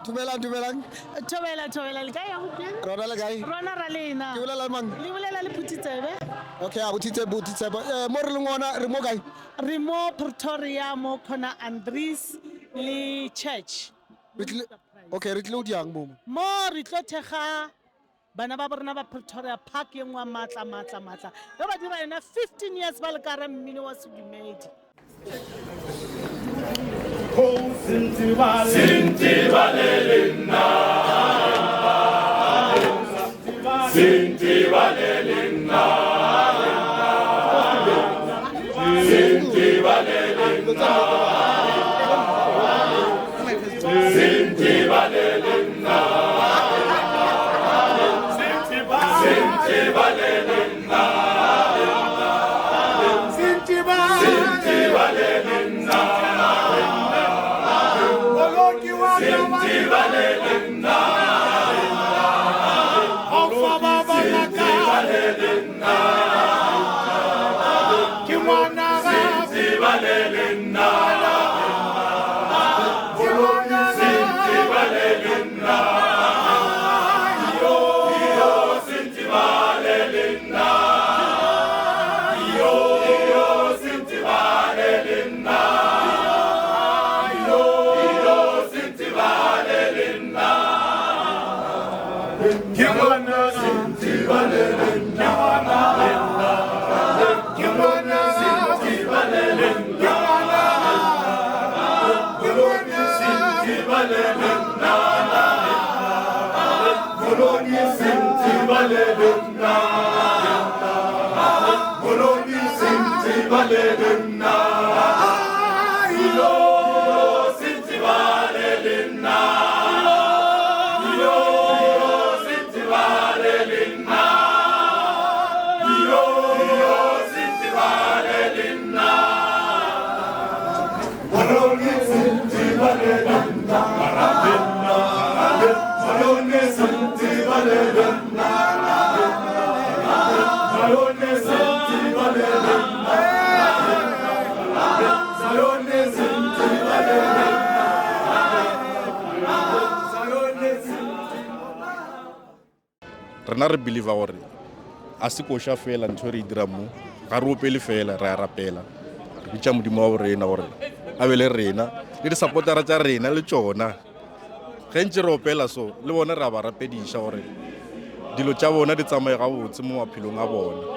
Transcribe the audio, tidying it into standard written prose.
Dumelang, dumelang. Thobela, thobela, le kae ya gompieno? Rona le kae? Rona ra lena. Ke bolela le mang? Le bolela le Phuthitsebe. Okay, a bothitse bothitsebe. Eh, mo re leng ona re mo kae? Re mo Pretoria mo corner Andries le Church. Re tlile Okay, re tlile o diang mo. Mo re tlo thekga bana ba borena ba Pretoria Park ye nngwe maatla maatla maatla. Yo ba dira yona 15 years ba le ka re mmino wa sedumedi. Rena re believer gore a se koša fela ntho e re e dirang mo, ga re opele fela, re a rapela, re bitša Modimo wa borena gore a be le rena le di-supportera tša rena le tšona. Ge ntše re opela so le bone re a ba rapediša gore dilo tša bona di tsamaye gabotse mo maphelong a bona.